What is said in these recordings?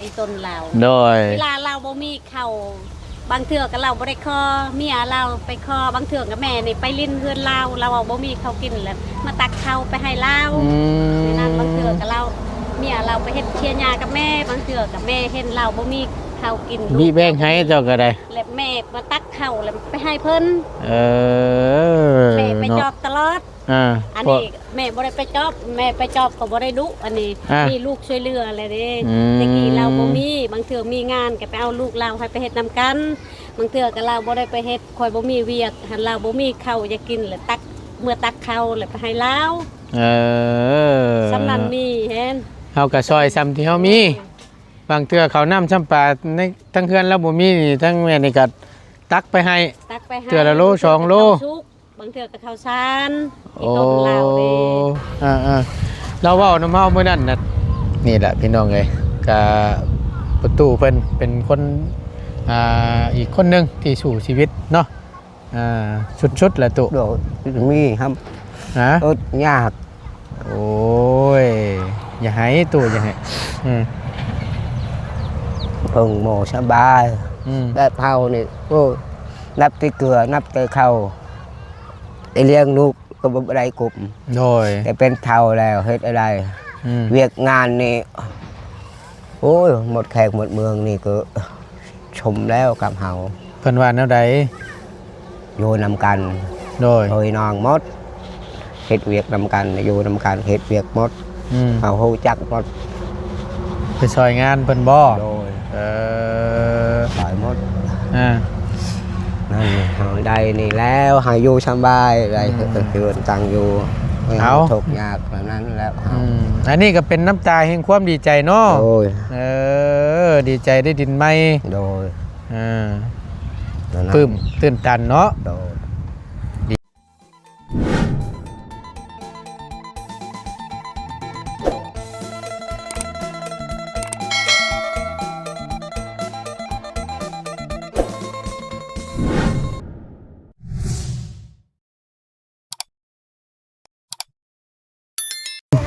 ອີຕົນລາວ ໂດຍ ເວລາລາວບໍ່ມີເຂົ້າ ບາງເທື່ອກໍລາວບໍ່ໄດ້ຂໍ ເມຍລາວໄປຂໍ ບາງເທື່ອກໍແມ່ນີ້ໄປຫຼິ້ນເຮືອນລາວ ລາວວ່າບໍ່ມີເຂົ້າກິນ ແລ້ວມາຕັກເຂົ້າໄປໃຫ້ລາວ ອືມ ແມ່ນັ້ນ ບາງເທື່ອກໍລາວ ເມຍລາວໄປເຮັດເຄຍຫຍ້າກັບແມ່ ບາງເທື່ອກໍແມ່ເຫັນລາວບໍ່ມີເຂົ້າກິນ ບີແບ່ງໃຫ້ເຈົ້າກໍໄດ້ ແລ້ວແມ່ມາຕັກເຂົ້າ ແລ້ວໄປໃຫ້ເພິ່ນ ເອີ ແມ່ໄປ ເນາະ ຈອບຕະຫຼອດ ອ່າ ອັນນີ້ແມ່ບໍ່ໄດ້ໄປຈອບ ແມ່ໄປຈອບກໍບໍ່ໄດ້ດຸ ອັນນີ້ ອ່າ ມີລູກຊ່ວຍເຫຼືອແລ້ວເດ້ ອືມ ແຕ່ກີ້ລາວບໍ່ມີ ບາງເທື່ອມີງານກໍໄປເອົາລູກລາວໃຫ້ໄປເຮັດນຳກັນ ບາງເທື່ອກໍລາວບໍ່ໄດ້ໄປເຮັດ ຂ້ອຍບໍ່ມີວຽກ ຫັ້ນລາວບໍ່ມີເຂົ້າຢາກກິນ ແລ້ວຕັກ ເມືອຕັກເຂົ້າ ແລ້ວໄປໃຫ້ລາວ ເອີ ສ່ຳນັ້ນມີແຮງ ເຮົາກໍຊ່ອຍສ່ຳທີ່ເຮົາມີ ບາງເທື່ອເຂົ້ານ້ຳຊຳປາໃນ ທາງເຮືອນລາວບໍ່ມີນີ້ ທາງແມ່ນີ້ກໍຕັກໄປໃຫ້ ຕັກໄປໃຫ້ ເທື່ອລະໂລສອງໂລ ບາງເທື່ອກໍເຂົ້າສານ ໂອ້ ອີຕົນລາວເດ້ ເອີໆ ລາວເວົ້ານຳເຮົາມື້ນັ້ນນະ ນີ້ແຫຼະພີ່ນ້ອງເອີຍ ກະປະຕູເພິ່ນເປັນຄົນ ອ່າ ອີກຄົນໜຶ່ງທີ່ສູ້ຊີວິດເນາະ ອ່າ ສຸດໆແຫຼະຕຸ ໂດຍ ມີຫຳ ຮະ ອົດຍາກ ໂອ້ຍ ຢ່າໄຫ້ຕູ້ ຢ່າໄຫ້ ອືມ ເພິ່ງໝໍສະບາຍ ອືມ ແບບເຮົານີ້ ໂອ້ຍ ນັບແຕ່ເກືອ ນັບແຕ່ເຂົ້າ ໄດ້ລ້ຽງລູກກໍບໍ່ໄດ້ກຸ້ມ ໂດຍ ແຕ່ເປັນເຖົ້າແລ້ວເຮັດອະໄລ ອືມ ວຽກງານນີ້ ໂອ້ຍ ໝົດແຂກໝົດເມືອງນີ້ກໍຊົມແລ້ວກັບເຮົາ ເພິ່ນວ່າແນວໃດ? ຢູ່ນຳກັນ ໂດຍ ເອີຍນ້ອງໝົດ ເຮັດວຽກນຳກັນ ຢູ່ນຳກັນ ເຮັດວຽກໝົດ ອືມ ເຮົາຮູ້ຈັກໝົດ ໄປຊ່ອຍງານເພິ່ນບໍ່? ໂດຍ ເອີ ຊ່ອຍໝົດ ອ່າ ນັ້ນເຮົາໄດ້ນີ້ແລ້ວ ໃຫ້ຢູ່ສະບາຍ ໄດ້ ອືມ ເຮືອນຕັ້ງຢູ່ ເຮົາ ເຮົາທຸກຍາກແບບນັ້ນແລ້ວເຮົາ ອືມ ອັນນີ້ກໍເປັນນ້ຳຕາແຫ່ງຄວາມດີໃຈເນາະ ໂດຍ ເອີ ດີໃຈໄດ້ດິນໃໝ່ ໂດຍ ອ່າ ແບບນັ້ນ ປຶ້ມ ຕື່ນຕັນເນາະ ໂດຍ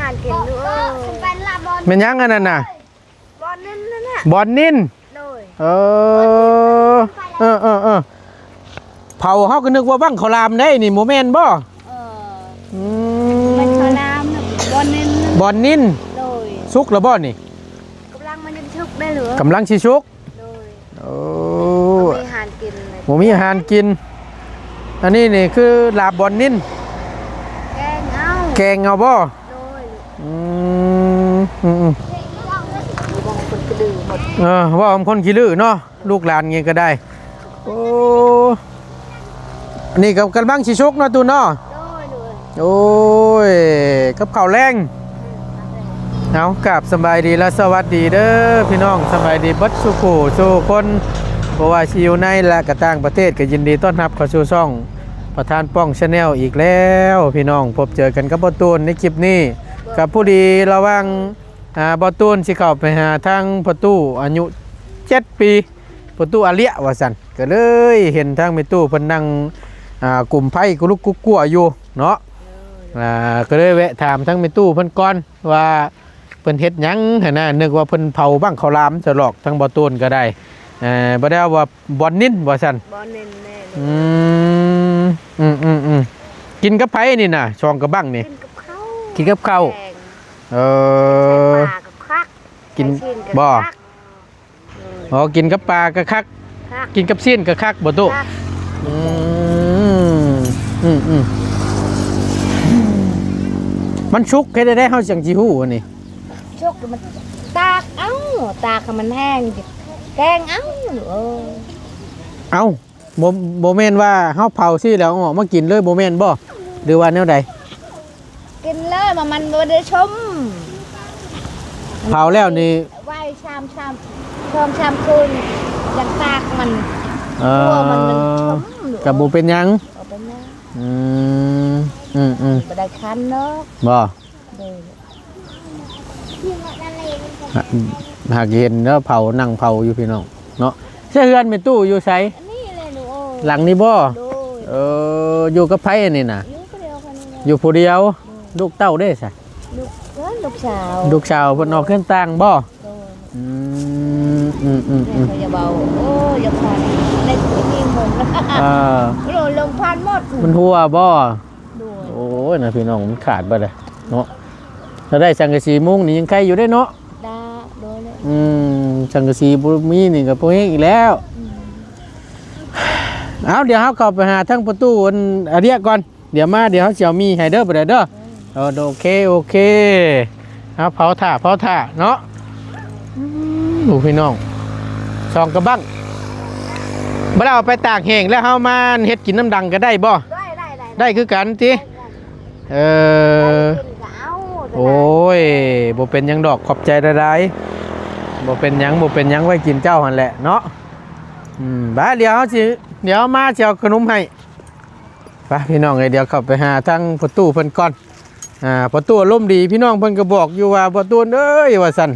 ຫານກິນຢູ່ ເອີ ແມ່ນຫຍັງອັນນັ້ນນະ? ບ່ອນນິນນັ້ນນະ ບ່ອນນິນ ໂດຍ ເອີ ເອີໆໆ ເຜົາ ເຮົາກໍນຶກວ່າບັ້ງເຂົ້າຫຼາມໄດ໋ນີ້ ບໍ່ແມ່ນບໍ່? ເອີ ອືມ ແມ່ນເຂົ້າຫຼາມນະ ບ່ອນນິນ ບ່ອນນິນ ໂດຍ ສຸກແລ້ວບໍ່ນີ້? ກຳລັງມັນຍັງສຸກໄດ້ຫຼື ກຳລັງຊິສຸກ ໂດຍ ໂອ້ ບໍ່ມີອາຫານກິນເລີຍ ບໍ່ມີອາຫານກິນ ອັນນີ້ນີ້ຄືລາບບ່ອນນິນ ແກງເອົາ ແກງເອົາບໍ່? ໂດຍ ອືມ ອືມໆ ເວົ້ານຳຄົນຂີ້ດື້ໝົດ ເອີ ເວົ້ານຳຄົນຂີ້ດື້ເນາະ ລູກຫຼານນີ້ກໍໄດ້ ໂອ້ ອັນນີ້ກໍກຳລັງຊິສຸກເນາະ ຕູ້ເນາະ ໂດຍ ໂດຍ ໂອ້ຍ ກັບເຂົ້າແລງ ເອົາ ກາບສະບາຍດີ ແລະ ສະຫວັດດີເດີພີ່ນ້ອງ ສະບາຍດີເບິດສູ່ຜູ້ສູ່ຄົນ ບໍ່ວ່າຊິຢູ່ໃນ ແລະ ກໍຕ່າງປະເທດ ກໍຍິນດີຕ້ອນຮັບເຂົ້າສູ່ຊ່ອງປະທານປ້ອງ Channel ອີກແລ້ວ ພີ່ນ້ອງ ພົບເຈີກັນກັບບ່າວຕູນໃນຄລິບນີ້ ກໍພໍດີລະຫວ່າງ ອ່າ ບ່າວຕູນຊິເຂົ້າໄປຫາທາງພໍ່ຕູ້ອາຍຸເຈັດປີ ພໍ່ຕູ້ອາເລຍວ່າຊັ້ນ ກໍເລີຍເຫັນທາງແມ່ຕູ້ເພິ່ນນັ່ງ ອ່າ ກຸມໄຟກຸລຸກກຸກົວຢູ່ເນາະ ອ່າ ກໍເລີຍແວະຖາມທາງແມ່ຕູ້ເພິ່ນກ່ອນວ່າເພິ່ນເຮັດຫຍັງຫັ້ນນະ ນຶກວ່າເພິ່ນເຜົາບັ້ງເຂົ້າຫຼາມຊະຫຼອກ ທາງບ່າວຕູນກໍໄດ້ ເອີ ບໍ່ໄດ້ວ່າບ່ອນນິນວ່າຊັ້ນ ບ່ອນນິນແມ່ນ ອືມ ອືມໆໆ ກິນກັບໃຜນີ້ນະ ສອງກະບັ້ງນີ້ ກິນກັບເຂົ້າ ກິນກັບເຂົ້າ ແກງ ເອີ ໃສ່ປາກໍຄັກ ກິນ ໃສ່ຊີ້ນກໍ ບໍ່ ຄັກ ອໍ ກິນກັບປາກໍຄັກ ຄັກ ກິນກັບຊີ້ນກໍຄັກບໍ່ຕູ້? ຄັກ ອືມ ອືມໆ ມັນສຸກເຮັດໃດເຮົາຈັ່ງຊິຮູ້ອັນນີ້? ສຸກມັນຕາກເອົາ ຕາກໃຫ້ມັນແຫ້ງ ແກງເອົາ ເອີ ເອົ້າ ບໍ່ ບໍ່ແມ່ນວ່າເຮົາເຜົາຊີ້ແລ້ວເອົາອອກມາກິນເລີຍບໍ່ແມ່ນບໍ່ ຫຼືວ່າແນວໃດ? ກິນເລີຍ ມັນ ມັນບໍ່ໄດ້ຊົມ ເຜົາແລ້ວນີ້ ໄວ້ຊາມ ຊາມ ຊອງຊາມຄືນ ຍັງຕາກມັນ ເອີ ຕົວມັນ ມັນຊົມ ກໍບໍ່ເປັນຫຍັງ ບໍ່ເປັນຫຍັງ ອືມ ອືມໆ ບໍ່ໄດ້ຄັນເນາະ ບໍ່ ໂດຍ ຫາ ຫາກເຫັນແລ້ວເຜົາ ນັ່ງເຜົາຢູ່ພີ່ນ້ອງເນາະ ໃຊ້ເຮືອນແມ່ຕູ້ຢູ່ໃສ? ອັນນີ້ແຫຼະລູກເອີຍ ຫຼັງນີ້ບໍ່? ໂດຍ ເອີ ຢູ່ກັບໃຜອັນນີ້ນະ? ຢູ່ຜູ້ດຽວ ຢູ່ຜູ້ດຽວ ໂດຍ ລູກເຕົ້າເດ້ຊະ? ລູກ ເອີ ລູກສາວ ລູກສາວເພິ່ນອອກເຮືອນຕ່າງບໍ່? ໂດຍ ອືມ ອືມໆໆ ເຂົາຈະເວົ້າ ໂອ້ ຢາກຜ່ານ ໄດ້ຜູ້ຍິງໝົດ ເອີ ລົມຜ່ານໝົດ ມັນຮົ່ວບໍ່? ໂດຍ ໂອ້ຍ ນະພີ່ນ້ອງ ມັນຂາດເບິດເລີຍເນາະ. ຖ້າໄດ້ສັງກະສີມຸງນີ້ຍັງໄຄຢູ່ເດ້ເນາະ. ດາ ໂດຍ ອືມ ສັງກະສີບໍ່ມີນີ້ກໍພໍແຮງອີກແລ້ວ. ອືມ ເອົາ ດຽວເຮົາເຂົ້າໄປຫາທາງປະຕູອັນອາເດຍກ່ອນ. ດຽວມາ ດຽວເຮົາຊິເອົາໝີ່ໃຫ້ເດີ ບໍ່ໄດ້ເດີ. ເອີ ໂອເຄ ໂອເຄ ເອົາ ເຜົາຖ້າ ເຜົາຖ້າເນາະ. ອືມ ໂອ້ ພີ່ນ້ອງ ສອງກະບັ້ງ ບໍ່ໄດ້ເອົາໄປຕາກແຫ້ງ ແລ້ວເຮົາມາເຮັດກິນນຳດັງກໍໄດ້ບໍ່? ໄດ້ ໄດ້ ໄດ້ ໄດ້ຄືກັນຕິ? ໄດ້ ໄດ້ ເອີ ກິນກໍເອົາ ໂອ້ຍ ບໍ່ເປັນຫຍັງດອກ ຂອບໃຈຫຼາຍໆ. ບໍ່ເປັນຫຍັງ ບໍ່ເປັນຫຍັງ ໄວ້ກິນເຈົ້າຫັ້ນແຫຼະເນາະ. ອືມ ບາດ ດຽວເຮົາຊິ ດຽວມາຊິເອົາຂະໜົມໃຫ້. ໄປພີ່ນ້ອງເອີຍ ດຽວເຂົ້າໄປຫາທາງພໍ່ຕູ້ເພິ່ນກ່ອນ. ອ່າ ພໍ່ຕູ້ອາລົມດີ ພີ່ນ້ອງເພິ່ນກໍບອກຢູ່ວ່າ ພໍ່ຕູ້ເອີຍ ວ່າຊັ້ນ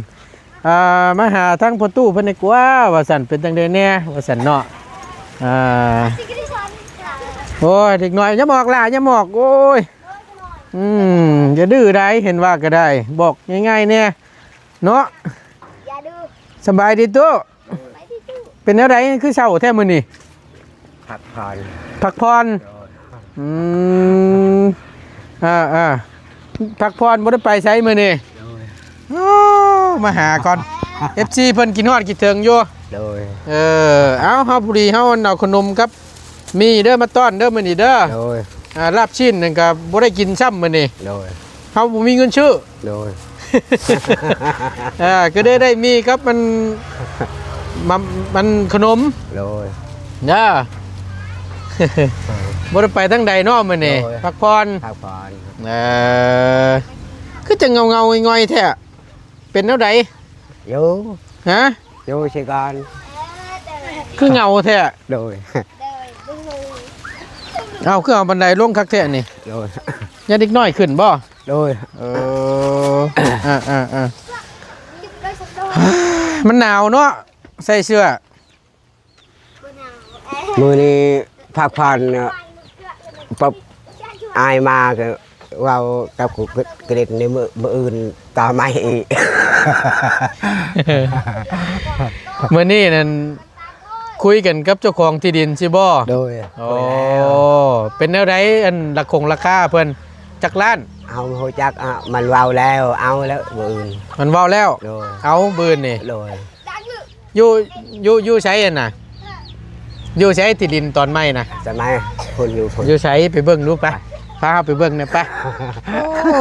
ອ່າ ມາຫາທາງພໍ່ຕູ້ເພິ່ນດີກວ່າ ວ່າຊັ້ນ ເປັນຈັ່ງໃດແດ່ ວ່າຊັ້ນເນາະ. ອ່າ ໂອ້ຍ ເດັກນ້ອຍ ຢ່າມອອກຫຼ້າ ຢ່າມອອກ ໂອ້ຍ ອືມ ຢ່າດື້ໄດ໋ ເຫັນວ່າກໍໄດ້ ບອກງ່າຍໆແດ່ເນາະ. ຢ່າດື້ ສະບາຍດີຕູ້. ເປັນແນວໃດຄືເສົ້າແທ້ມື້ນີ້? ພັກຜ່ອນ ພັກຜ່ອນ ໂດຍ ອືມ ອ່າໆ ພັກຜ່ອນ ບໍ່ໄດ້ໄປໃສມື້ນີ້? ໂດຍ ໂອ້ ມາຫາກ່ອນ ເອັຟຊີ ເພິ່ນຄິດຮອດຄິດເຖິງຢູ່. ໂດຍ ເອີ ເອົາ ເຮົາ ພໍດີເຮົາເອົາຂະໜົມກັບ ມີເດີ ມາຕ້ອນເດີມື້ນີ້ເດີ. ໂດຍ ອ່າ ລາບຊີ້ນນັ້ນກໍບໍ່ໄດ້ກິນຊ້ຳມື້ນີ້. ໂດຍ ເຮົາບໍ່ມີເງິນຊື້. ໂດຍ ເອີ ກໍໄດ້ ໄດ້ມີກັບມັນ ມັນ ມັນຂະໜົມ. ໂດຍ ເດີ ບໍ່ໄດ້ໄປທາງໃດເນາະມື້ນີ້. ໂດຍ ພັກຜ່ອນ ພັກຜ່ອນ. ເອີ ຄືຈະເງົາໆຫງອຍໆແທ້ ເປັນແນວໃດ? ຢູ່ ຮະ? ຢູ່ຊິກ່ອນ ຄືເຫງົາແທ້. ໂດຍ ເອົາ ຄືເອົາບັນໄດລົງຄັກແທ້ນີ້. ໂດຍ ຍານເດັກນ້ອຍຂຶ້ນບໍ່? ໂດຍ ເອີ ອ່າໆໆ ມັນໜາວເນາະ ໃສ່ເສື້ອ. ມື້ນີ້ພັກຜ່ອນເນາະ ປະ ອາຍມາກໍເວົ້າກັບກູກະເດັນໃນມື້ ມື້ອື່ນຕໍ່ໃໝ່ອີກ. ມື້ນີ້ນັ້ນຄຸຍກັນກັບເຈົ້າຂອງທີ່ດິນຊິບໍ່? ໂດຍ ໂອ້ ເປັນແນວໃດ ອັນລາຄົງລາຄາເພິ່ນຈັກລ້ານ? ເຮົາບໍ່ຮູ້ຈັກ ອະ ມັນເວົ້າແລ້ວ ເອົາແລ້ວມື້ອື່ນ. ມັນເວົ້າແລ້ວ? ໂດຍ ເອົາມື້ອື່ນນີ້. ໂດຍ ຢູ່ ຢູ່ ຢູ່ໃສຫັ້ນນະ? ຢູ່ໃສທີ່ດິນຕອນໃໝ່ນະ? ຕອນໃໝ່ພຸ້ນ ຢູ່ພຸ້ນ. ຢູ່ໃສ? ໄປເບິ່ງດູໄປ. ໄປ ພາເຮົາໄປເບິ່ງແດ່ໄປ. ໂອ້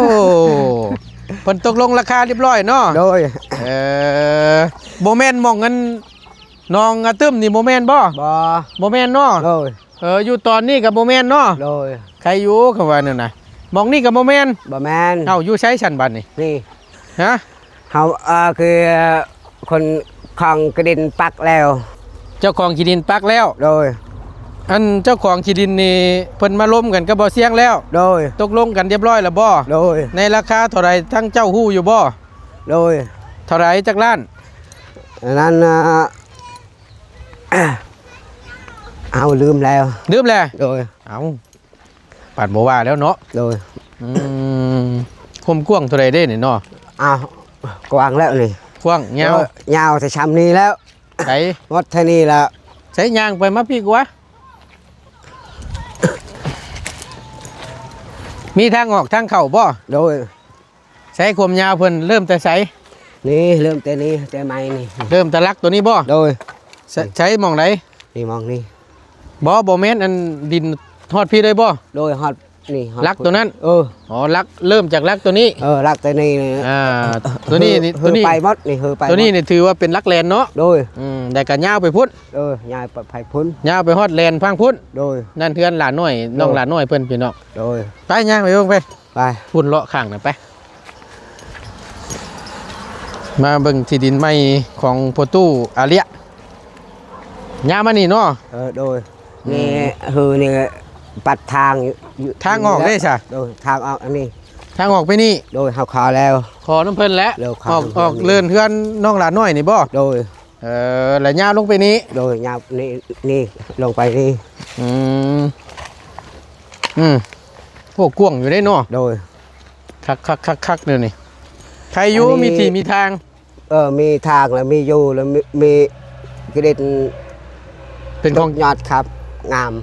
ເພິ່ນຕົກລົງລາຄາຮຽບຮ້ອຍເນາະ? ໂດຍ ເອີ ບໍ່ແມ່ນໝ່ອງອັນໜອງອາຕຶ້ມນີ້ບໍ່ແມ່ນບໍ່? ບໍ່ ບໍ່ແມ່ນເນາະ? ໂດຍ ເອີ ຢູ່ຕອນນີ້ກໍບໍ່ແມ່ນເນາະ? ໂດຍ ໃຄຢູ່ ຄຳວ່ານັ້ນນະ. ໝ່ອງນີ້ກໍບໍ່ແມ່ນ? ບໍ່ແມ່ນ. ເອົ້າ ຢູ່ໃສຊັ້ນບັດນີ້? ນີ້ ຮະ? ເຮົາ ເອີ ຄືຄົນຂອງທີ່ດິນປັກແລ້ວ. ເຈົ້າຂອງທີ່ດິນປັກແລ້ວ? ໂດຍ ອັນເຈົ້າຂອງທີ່ດິນນີ້ເພິ່ນມາລົມກັນກັບບໍ່ຊຽງແລ້ວ? ໂດຍ ຕົກລົງກັນຮຽບຮ້ອຍແລ້ວບໍ່? ໂດຍ ໃນລາຄາເທົ່າໃດ ທັງເຈົ້າຮູ້ຢູ່ບໍ່? ໂດຍ ເທົ່າໃດ ຈັກລ້ານ? ອັນນັ້ນ ເຮົາລືມແລ້ວ. ລືມແລ້ວ? ໂດຍ ເອົ້າ ປານບໍ່ວ່າແລ້ວເນາະ. ໂດຍ ອືມ ຄວາມກວ້າງເທົ່າໃດເດ້ນີ້ເນາະ? ອ້າວ ກວ້າງແລ້ວນີ້. ກວ້າງ ຍາວ? ເອີ ຍາວແຕ່ຊ່ຳນີ້ແລ້ວ. ໃສ? ໝົດເທົ່ານີ້ແລ້ວ. ໃສ? ຍ່າງໄປມາພີ້ກວ່າ. ມີທາງອອກທາງເຂົ້າບໍ່? ໂດຍ ໃສຄວາມຍາວເພິ່ນເລີ່ມແຕ່ໃສ? ນີ້ ເລີ່ມແຕ່ນີ້ ແຕ່ໄມ້ນີ້. ເລີ່ມແຕ່ຫຼັກຕົວນີ້ບໍ່? ໂດຍ ໃສ ໃສໝ່ອງໃດ? ນີ້ ໝ່ອງນີ້. ບໍ່ ບໍ່ແມ່ນ ອັນດິນຮອດພີ້ເລີຍບໍ່? ໂດຍ ຮອດນີ້ ຮອດຫຼັກຕົວນັ້ນ. ເອີ ອໍ ຫຼັກ ເລີ່ມຈາກຫຼັກຕົວນີ້. ເອີ ຫຼັກຕົວນີ້. ອ່າ ຕົວນີ້ນີ້ ຕົວນີ້ໄປໝົດນີ້ ເຮີໄປໝົດ. ຕົວນີ້ນີ້ຖືວ່າເປັນຫຼັກແລນເນາະ? ໂດຍ ອືມ ແລ້ວກໍຍາວໄປພຸ້ນ. ເອີ ຍາວໄປພຸ້ນ ຍາວໄປຮອດແລນທາງພຸ້ນ. ໂດຍ ນັ້ນເຮືອນຫຼານນ້ອຍ ນ້ອງຫຼານນ້ອຍເພິ່ນ ພີ່ນ້ອງ. ໂດຍ ໄປ ຍ່າງໄປເບິ່ງໄປ. ໄປ ພຸ້ນເລາະຂ້າງນັ້ນໄປ. ມາເບິ່ງທີ່ດິນໃໝ່ຂອງພໍ່ຕູ້ອາເລຍ ຍາມມານີ້ເນາະ? ເອີ ໂດຍ ອືມ ນີ້ ເຮີນີ້ປັດທາງຢູ່ ທາງອອກເດ້ຊະ? ໂດຍ ທາງອອກອັນນີ້ ທາງອອກໄປນີ້. ໂດຍ ເຮົາຂໍແລ້ວ ຂໍນຳເພິ່ນແຫຼະ. ໂດຍ ຂໍ ອອກ ນຳເພິ່ນ ອອກເລີນເຮືອນນ້ອງຫຼານນ້ອຍນີ້ບໍ່? ໂດຍ ເອີ ແລ້ວຍາວລົງໄປນີ້. ໂດຍ ຍາວນີ້ ນີ້ລົງໄປນີ້. ອືມ ອືມ ໂອ້ ກວ້າງຢູ່ເດ້ເນາະ? ໂດຍ ຄັກໆໆໆ ແນວນີ້ ໃຄຢູ່ ອັນນີ້ ມີທີ່ມີທາງ. ເອີ ມີທາງ ແລ້ວມີຢູ່ ແລ້ວມີ ມີກະດິນ ເປັນຂອງ ຕົກຍອດຄັບ ງາມ.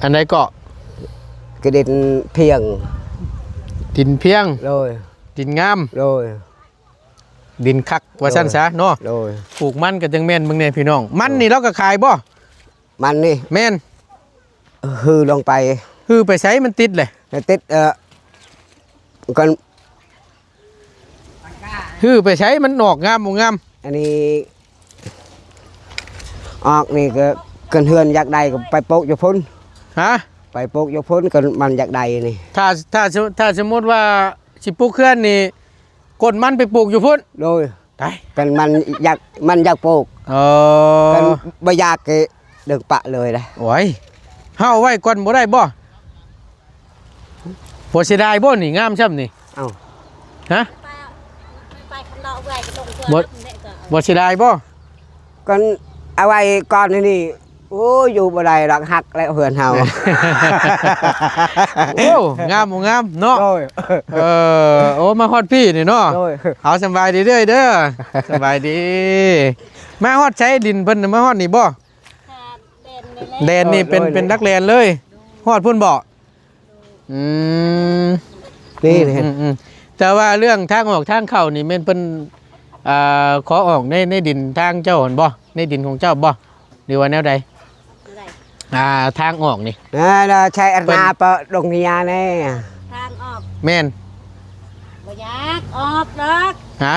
ອັນໃດເກາະ? ກະດິນພຽງ ດິນພຽງ. ໂດຍ. ດິນງາມ. ໂດຍ. ດິນຄັກວ່າຊັ້ນຊະເນາະ. ໂດຍ. ປູກມັນກໍຈັ່ງແມ່ນເບິ່ງແດ່ພີ່ນ້ອງ. ມັນນີ້ ໂດຍ ລາວກໍຂາຍບໍ່? ມັນນີ້ ແມ່ນ. ຮືລົງໄປ. ຮືໄປໃສ? ມັນຕິດເລີຍ. ຕິດ ເອີ ກັນ. ຮືໄປໃສ? ມັນອອກງາມບໍ່ງາມ? ອັນນີ້ອອກນີ້ກໍ ຄັນເຮືອນຢາກໄດ້ກໍໄປປູກຢູ່ພຸ້ນ. ຮະ? ໄປປູກຢູ່ພຸ້ນ ຄັນມັນຢາກໄດ້ນີ້. ຖ້າ ຖ້າ ຖ້າສົມມຸດວ່າຊິປູກເຮືອນນີ້ ກົ້ນມັນໄປປູກຢູ່ພຸ້ນ? ໂດຍ. ຕາຍ ຄັນມັນຢາກ ມັນຢາກປູກ. ເອີ ຄັນບໍ່ຢາກກໍດຶງປະເລີຍເດ້. ໂອ້ຍ ເຮົາເອົາໄວ້ກ່ອນບໍ່ໄດ້ບໍ່? ບໍ່ເສຍດາຍບໍ່ນີ້? ງາມຊ່ຳນີ້. ເອົ້າ ຮະ? ບໍ່ ບໍ່ເສຍດາຍບໍ່? ກ່ອນ ເອົາໄວ້ກ່ອນນີ້. ໂອ້ຍ ຢູ່ບໍ່ໄດ້ດອກ ຫັກແລ້ວເຮືອນເຮົາ. ໂອ້ ງາມບໍ່ງາມເນາະ. ໂດຍ. ເອີ ໂອ້ ມາຮອດພີ້ນີ້ເນາະ. ໂດຍ. ເອົາ ສະບາຍດີເດີ້ ເດີ້ ສະບາຍດີ. ມາຮອດໃສ? ດິນເພິ່ນມາຮອດນີ້ບໍ່? ແດນນີ້ເປັນ ໂດຍ ເປັນຫຼັກແດນເລີຍ. ຮອດພຸ້ນບໍ່? ອືມ ນີ້ ອືມ ອືມ ແຕ່ວ່າເລື່ອງທາງອອກທາງເຂົ້ານີ້ແມ່ນເພິ່ນ ອ່າ ຂໍອອກໃນ ໃນດິນທາງເຈົ້າຫັ້ນບໍ່? ໃນດິນຂອງເຈົ້າບໍ່ ຫຼືວ່າແນວໃດ? ແນວໃດ? ອ່າ ທາງອອກນີ້ ເອີ ລະໃຊ້ອານາ ເພິ່ນ ເປີດດົງເຮຍແນ່ ທາງອອກ. ແມ່ນ. ບໍ່ຢາກອອກດອກ. ຮະ?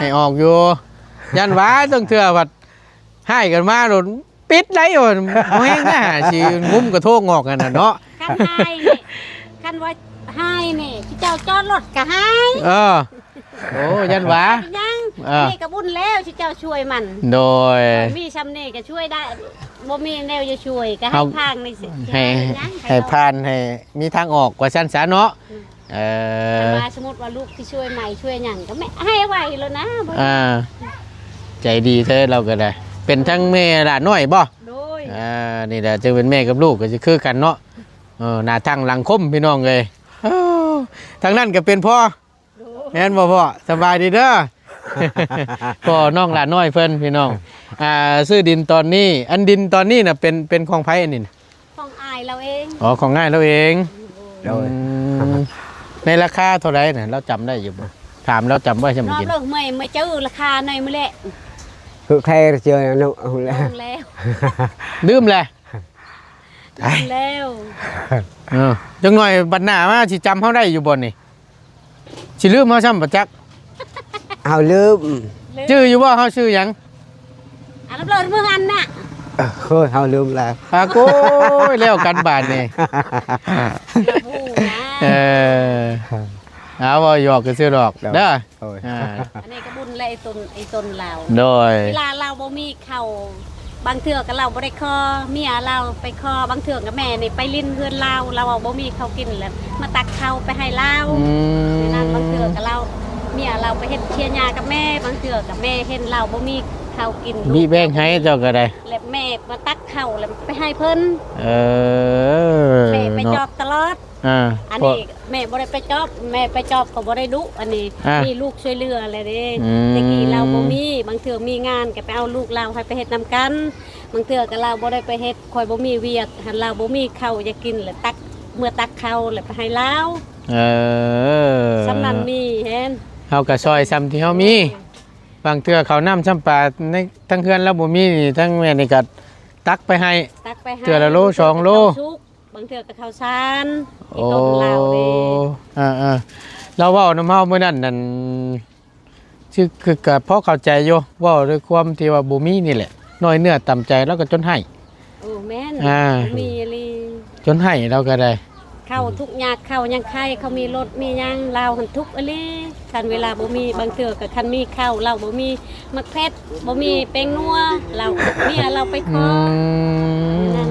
ໃຫ້ອອກຢູ່ດອກ ໃຫ້ອອກຢູ່. ຢ້ານວ່າ ລາງເທື່ອພັດຮ້າຍກັນມາໂລດ ປິດໄດ້ ໂອ້ຍ ບໍ່ແຮງນະ ຊິງຸ້ມກະໂທງອອກຫັ້ນນະເນາະ. ຄັນຮ້າຍນີ້ ຄັນວ່າຮ້າຍນີ້ ເຈົ້າຈອດລົດກະຮ້າຍ. ເອີ ໂອ້ ຢ້ານວ່າ ເປັນຫຍັງ? ເອີ ອັນນີ້ກະບຸນແລ້ວ ຊິເຈົ້າຊ່ວຍມັນ. ໂດຍ. ມີຊ່ຳນີ້ກະຊ່ວຍໄດ້ ບໍ່ມີແນວຈະຊ່ວຍ ກະໃຫ້ ເຮົາ ພາງນີ້ຊິ ໃຫ້ ໃຫ້ຜ່ານ ໃຫ້ມີທາງອອກວ່າຊັ້ນຊະເນາະ. ອືມ. ເອີ ຄັນວ່າສົມມຸດວ່າລູກຊິຊ່ວຍໃໝ່ຊ່ວຍຫຍັງກໍແມ່ໃຫ້ໄວໂລດນະ. ອ່າ ໃຈດີແທ້ລາວກໍໄດ້. ເປັນທັງແມ່ຫຼານນ້ອຍບໍ່? ໂດຍ. ອ່າ ນີ້ແຫຼະ ຈັ່ງເປັນແມ່ກັບລູກກໍຊິຄືກັນເນາະ. ເອີ ໜ້າທັງຫຼັງຄົມພີ່ນ້ອງເອີຍ. ໂອ້ ທາງນັ້ນກໍເປັນພໍ່. ໂດຍ. ແມ່ນບໍ່ພໍ່? ສະບາຍດີເດີ້ ພໍ່ນ້ອງຫຼານນ້ອຍເພິ່ນພີ່ນ້ອງ. ອ່າ ຊື້ດິນຕອນນີ້ ອັນດິນຕອນນີ້ນະ ເປັນ ເປັນຂອງໃຜອັນນີ້ນະ? ຂອງອ້າຍລາວເອງ. ອໍ ຂອງອ້າຍລາວເອງ. ໂດຍ. ອືມ ໃນລາຄາເທົ່າໃດນະ ລາວຈຳໄດ້ຢູ່ບໍ່? ຖາມລາວຈຳໄວ້ຊະ ເມື່ອກີ້ ເລີກເມື່ອຍ ເມື່ອຍຈື່ລາຄາໜ້ອຍມື້ແລະ ຄືໃຄເຈີນະ ເອົາແລ້ວ ເອົາແລ້ວ ລືມແລ້ວ ລືມແລ້ວ. ເອີ ຈັກໜ້ອຍບັດໜ້າມາຊິຈຳເຮົາໄດ້ຢູ່ບໍ່ນີ້? ຊິລືມເຮົາຊ້ຳບໍ່ຈັກ. ເຮົາລືມ. ຈື່ຢູ່ບໍ່ເຮົາຊື່ຫຍັງ? ອັນລະເລີດມື້ຫັ້ນນະ. ໂອ້ຍ ເຮົາລືມແລ້ວ. ອາ ໂອ້ຍ ແລ້ວກັນບາດນີ້. ເອີ ເອົາ ເວົ້າຫຍອກຊື່ໆດອກເດີ. ໂດຍ. ອ່າ ອັນນີ້ກໍບຸນແລະ ໄອ້ຕົນ ໄອ້ຕົນລາວ. ໂດຍ. ເວລາລາວບໍ່ມີ ເຂົ້າ ບາງເທື່ອກໍລາວບໍ່ໄດ້ຂໍ ເມຍລາວໄປຂໍ. ບາງເທື່ອກໍແມ່ນີ້ໄປຫຼິ້ນເຮືອນລາວ ລາວວ່າບໍ່ມີເຂົ້າກິນ ແລ້ວມາຕັກເຂົ້າໄປໃຫ້ລາວ. ອືມ ນັ້ນ ບາງເທື່ອກໍລາວ ເມຍລາວໄປເຮັດເຊຍຫຍ້າກັບແມ່. ບາງເທື່ອກໍແມ່ເຫັນລາວບໍ່ມີເຂົ້າກິນ ບີແບ່ງໃຫ້ເຈົ້າກໍໄດ້ ແລ້ວແມ່ມາຕັກເຂົ້າ ແລ້ວໄປໃຫ້ເພິ່ນ. ເອີ ແມ່ໄປຈອບຕະຫຼອດ. ອ່າ ອັນນີ້ແມ່ບໍ່ໄດ້ໄປຈອບ ແມ່ໄປຈອບກໍບໍ່ໄດ້ດຸ. ອັນນີ້ ອ່າ ມີລູກຊ່ວຍເຫຼືອແລ້ວເດ້. ອືມ ແຕ່ກີ້ລາວບໍ່ມີ ບາງເທື່ອມີງານກໍໄປເອົາລູກລາວໃຫ້ໄປເຮັດນຳກັນ. ບາງເທື່ອກໍລາວບໍ່ໄດ້ໄປເຮັດ ຂ້ອຍບໍ່ມີວຽກ ຫັ້ນລາວບໍ່ມີເຂົ້າຢາກກິນ ແລ້ວຕັກ ເມືອຕັກເຂົ້າ ແລ້ວໄປໃຫ້ລາວ. ເອີ ສ່ຳນັ້ນມີແຮງ ເຮົາກໍຊ່ອຍສ່ຳທີ່ເຮົາມີ. ບາງເທື່ອເຂົ້ານ້ຳຊ້ຳປາໃນ ທາງເຮືອນລາວບໍ່ມີນີ້ ທາງແມ່ນີ້ກໍຕັກໄປໃຫ້ ຕັກໄປໃຫ້ ເທື່ອລະໂລສອງໂລ. ບາງເທື່ອກໍເຂົ້າສານ ໂອ້ ອີຕົ້ນລາວເດ້. ເອີໆ ລາວເວົ້ານຳເຮົາມື້ນັ້ນນັ້ນ ຄື ຄືກໍພໍເຂົ້າໃຈຢູ່ ເວົ້າດ້ວຍຄວາມທີ່ວ່າບໍ່ມີນີ້ແຫຼະ ນ້ອຍເນື້ອຕ່ຳໃຈ ລາວກໍຈົນໄຫ້. ໂອ້ ແມ່ນ ອ່າ ບໍ່ມີອີ່ຫຼີ ຈົນໄຫ້ລາວກໍໄດ້. ເຂົາທຸກຍາກ ເຂົາຍັງໄຄ ເຂົາມີລົດມີຫຍັງ ລາວຫັ້ນທຸກອີ່ຫຼີ. ຄັນເວລາບໍ່ມີ ບາງເທື່ອກໍຄັນມີເຂົ້າ ລາວບໍ່ມີໝາກເຜັດ ບໍ່ມີແປ້ງນົວ ລາວ ເມຍລາວໄປຂໍ. ອືມ ນັ້ນ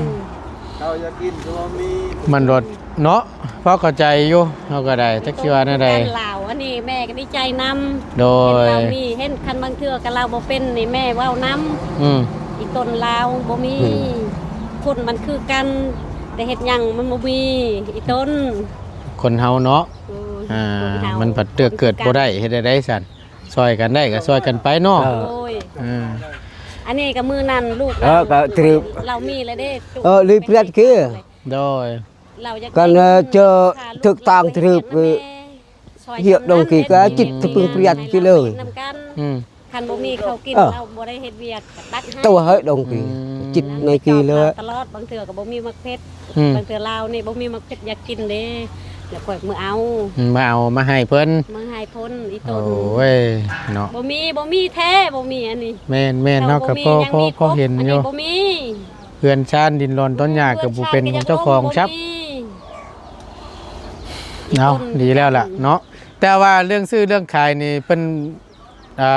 ເຂົາຢາກກິນກໍບໍ່ມີ ມັນລົດເນາະ ພໍເຂົ້າໃຈຢູ່ ເຮົາກໍໄດ້ ຈັກຊິວ່າແນວໃດ. ລາວ ອັນນີ້ແມ່ກໍດີໃຈນຳ. ໂດຍ. ເຫັນລາວມີ ເຫັນ ຄັນບາງເທື່ອກໍລາວບໍ່ເປັນນີ້ ແມ່ເວົ້ານຳ. ອືມ ອີ່ຕົນລາວບໍ່ມີ. ອືມ ຄົນມັນຄືກັນ ແຕ່ເຮັດຫຍັງມັນບໍ່ມີ ອີ່ຕົນ. ຄົນເຮົາເນາະ. ໂອ້ຍ ອ່າ ຄົນເຮົາ ມັນພັດເລືອກເກີດບໍ່ໄດ້ ເຮັດໄດ້ໃດຊັ້ນ? ຊ່ອຍກັນໄດ້ກໍຊ່ອຍກັນໄປເນາະ. ເອີ ໂດຍ ເອີ ອັນນີ້ກໍມື້ນັ້ນລູກ ເອີ ກໍຖືກ ລາວມີແລ້ວເດ້. ເອີ ລີເພື່ອນຄື ໂດຍ ລາວຢາກ ກັນ ເອີ ເຈີຖືກຕ້ອງຖືກ ເອີ ຮຽກດົງກີກະຈິດຕະປຶງປຽດກິເລີຍ ນຳກັນ ອືມ ຄັນບໍ່ມີເຂົ້າກິນ ເອີ ລາວບໍ່ໄດ້ເຮັດວຽກ ຕັດໃຫ້ຕົວເຮີດົງກີ ອືມ ຈິດໃນກີເລີຍຕະຫຼອດ. ບາງເທື່ອກໍບໍ່ມີໝາກເຜັດ ອືມ ບາງເທື່ອລາວນີ້ບໍ່ມີໝາກເຜັດຢາກກິນເດ້ ແລ້ວຂ້ອຍມາເອົາ ອືມ ມາເອົາມາໃຫ້ເພິ່ນ ມາໃຫ້ເພິ່ນອີ່ຕົນ. ໂອ້ຍ ເນາະ ບໍ່ມີ ບໍ່ມີແທ້ ບໍ່ມີອັນນີ້. ແມ່ນໆ ເຮົາກໍພໍ ພໍເຫັນຢູ່ ອັນນີ້ບໍ່ມີ. ເຮືອນຊານດິນດອນຕອນຫຍ້າກໍບໍ່ເປັນຂອງເຈົ້າຂອງຊັບ. ເອົາ ດີແລ້ວລະເນາະ. ແຕ່ວ່າເລື່ອງຊື້ເລື່ອງຂາຍນີ້ເພິ່ນ ອ່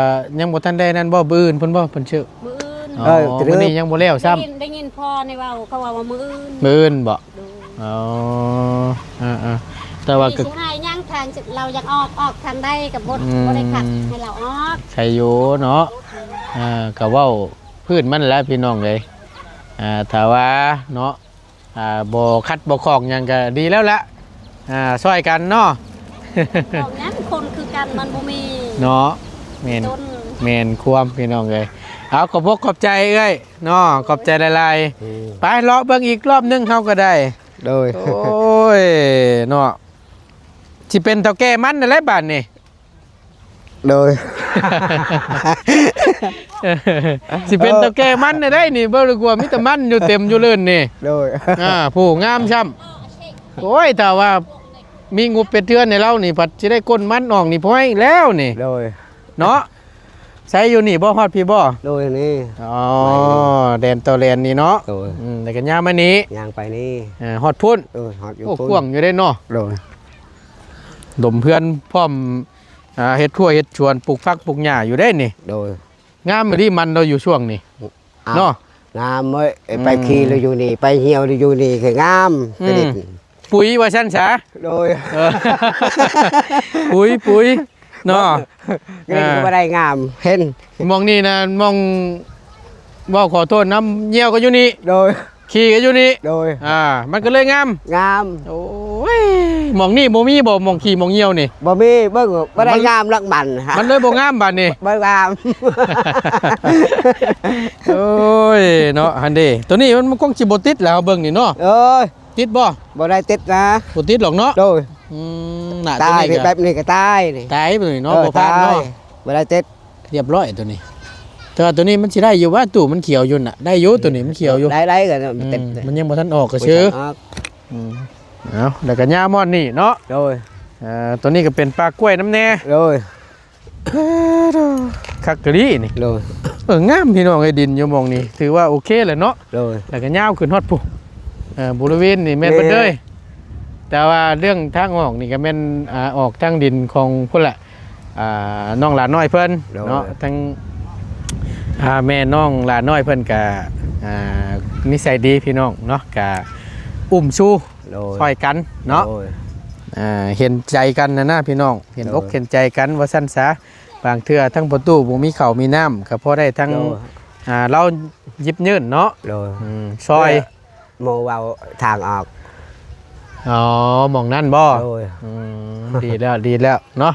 າ ຍັງບໍ່ທັນໄດ້ນັ້ນບໍ່? ມື້ອື່ນພຸ້ນບໍ່ເພິ່ນຊື້? ມື້ອື່ນ. ອໍ ເອີ ມື້ນີ້ຍັງບໍ່ແລ້ວຊ້ຳ. ໄດ້ຍິນ ໄດ້ຍິນພໍ່ໃນເວົ້າ ເຂົາເວົ້າວ່າມື້ອື່ນ. ມື້ອື່ນບໍ່? ໂດຍ. ອໍ ເອີໆ ແຕ່ວ່າກໍຊິໃຫ້ຍັງ ທາງລາວຢາກອອກ ອອກທາງໃດກໍບໍ່ ອືມ ບໍ່ໄດ້ຂັດໃຫ້ລາວອອກ. ໃຄຢູ່ເນາະ. ເອີ ກໍເວົ້າ ພື້ນມັນແຫຼະພີ່ນ້ອງເອີຍ. ອ່າ ຖ້າວ່າເນາະ ອ່າ ບໍ່ຂັດບໍ່ຂ້ອງຫຍັງກໍດີແລ້ວລະ. ອ່າ ຊ່ອຍກັນເນາະ. ຂອງຫຍັງຄົນຄືກັນມັນບໍ່ມີເນາະ. ແມ່ນ ແມ່ນຄວາມພີ່ນ້ອງເອີຍ. ເອົາ ຂອບອົກຂອບໃຈເອື້ອຍເນາະ ຂອບໃຈຫຼາຍໆ. ອືມ ໄປເລາະເບິ່ງອີກລອບໜຶ່ງເຮົາກໍໄດ້. ໂດຍ. ໂອ້ຍ ເນາະ ຊິເປັນເຖົ້າແກ່ມັນນັ້ນແຫຼະບາດນີ້. ໂດຍ. ຊິເປັນເຖົ້າແກ່ມັນໄດ້ນີ້ ບໍ່ຮູ້ວ່າມີແຕ່ມັນຢູ່ເຕັມຢູ່ເລີນນີ້. ໂດຍ. ອ່າ ຜູ້ງາມຊ້ຳ. ໂອ້ຍ ຖ້າວ່າມີງົບເຮັດເຮືອນໃຫ້ລາວນີ້ ພັດຊິໄດ້ກົ້ນມັນອອກນີ້ ພໍໃຫ້ແລ້ວນີ້. ໂດຍ. ເນາະ ໃສຢູ່ນີ້ບໍ່ ຮອດພີ້ບໍ່? ໂດຍ ນີ້. ອໍ ແດນຕໍ່ແດນນີ້ເນາະ. ໂດຍ. ອືມ ແລ້ວກໍຍ່າງມານີ້ ຍ່າງໄປນີ້. ເອີ ຮອດພຸ້ນ. ເອີ ຮອດຢູ່ ໂອ້ ພຸ້ນ ກວ້າງຢູ່ເດ້ເນາະ. ໂດຍ. ດົມເຮືອນພ້ອມ ອ່າ ເຮັດຮົ້ວເຮັດສວນ ປູກຜັກປູກຫຍ້າຢູ່ເດ້ນີ້. ໂດຍ. ງາມອີ່ຫຼີມັນເນາະ ຢູ່ຊ່ວງນີ້ ເນາະ. ງາມເວີ້ຍ. ອືມ ໄປຂີ່ລະຢູ່ນີ້ ໄປຫ່ຽວລະຢູ່ນີ້ ຄືງາມ. ອືມ ປຸຍວ່າຊັ້ນສາ. ໂດຍ. ເອີ ປຸຍ ປຸຍເນາະ. ນີ້ກໍບໍ່ໄດ້ງາມ ເຫັນ ໝ່ອງນີ້ນະ ໝ່ອງ ເວົ້າຂໍໂທດນຳ ຍ່ຽວກໍຢູ່ນີ້. ໂດຍ. ຂີ່ກໍຢູ່ນີ້. ໂດຍ. ອ່າ ມັນກໍເລີຍງາມ. ງາມ. ໂອ້ຍ ໝ່ອງນີ້ບໍ່ມີບໍ່ ໝ່ອງຂີ່ໝ່ອງຍ່ຽວນີ້? ບໍ່ມີ. ເບິ່ງ ບໍ່ໄດ້ງາມຫຼັກມັນ ມັນເລີຍບໍ່ງາມບາດນີ້ ບໍ່ງາມ. ໂອ້ຍ ເນາະ ຫັ້ນເດ້. ໂຕນີ້ມັນ ມັນຄົງຊິບໍ່ຕິດແລ້ວ ເບິ່ງນີ້ເນາະ. ເອີຍ ຕິດບໍ່? ບໍ່ໄດ້ຕິດນະ. ບໍ່ຕິດຫຼອກເນາະ. ໂດຍ. ອືມ ໜ້າ ຕາຍ ໂຕນີ້ ແບບນີ້ກໍຕາຍນີ້ ຕາຍແບບນີ້ເນາະ. ເອີ ບໍ່ຜ່ານເນາະ ຕາຍ ບໍ່ໄດ້ຕິດ. ຮຽບຮ້ອຍໂຕນີ້. ແຕ່ວ່າໂຕນີ້ມັນຊິໄດ້ຢູ່ຫວາ? ຕູ້ມັນຂຽວຢູ່ນະ. ໄດ້ຢູ່ ໂຕນີ້ມັນຂຽວຢູ່. ໄດ້ ໄດ້ກໍ ອືມ ເຕັມ ມັນຍັງບໍ່ທັນອອກກະຊື່. ອືມ ເອົາ ແລ້ວກໍຍາວມອດນີ້ເນາະ. ໂດຍ. ເອີ ໂຕນີ້ກໍເປັນປ່າກ້ວຍນຳແດ່. ໂດຍ. ຄັກກະລີນີ້. ໂດຍ. ເອີ ງາມພີ່ນ້ອງເອີຍ ດິນຢູ່ໝ່ອງນີ້ຖືວ່າໂອເຄແລ້ວເນາະ. ໂດຍ. ແລ້ວກໍຍາວຂຶ້ນຮອດພຸ້ນ ເອີ ບໍລິເວນນີ້ແມ່ນເບິດເລີຍ. ແຕ່ວ່າເລື່ອງທາງອອກນີ້ກໍແມ່ນ ອ່າ ອອກທາງດິນຂອງພຸ້ນແຫຼະ ອ່າ ນ້ອງຫຼານ້ອຍເພິ່ນເນາະ. ໂດຍ. ທັງ ອ່າ ແມ່ນ້ອງຫຼານ້ອຍເພິ່ນກະ ອ່າ ນິໄສດີພີ່ນ້ອງເນາະ ກະອຸ້ມຊູ ໂດຍ ຊ່ອຍກັນເນາະ. ໂດຍ. ອ່າ ເຫັນໃຈກັນນະນະພີ່ນ້ອງ ເຫັນອົກ ໂດຍ ເຫັນໃຈກັນວ່າຊັ້ນສາ. ບາງເທື່ອທັງພໍ່ຕູ້ບໍ່ມີເຂົ້າມີນ້ຳ ກໍພໍໄດ້ທັງ ໂດຍ ອ່າ ລາວຢິບຍື່ນເນາະ. ໂດຍ. ອືມ ຊ່ອຍ ເພື່ອ ໝູ່ເວົ້າທາງອອກ. ອໍ ໝ່ອງນັ້ນບໍ່? ໂດຍ. ອືມ ດີແລ້ວ ດີແລ້ວເນາະ.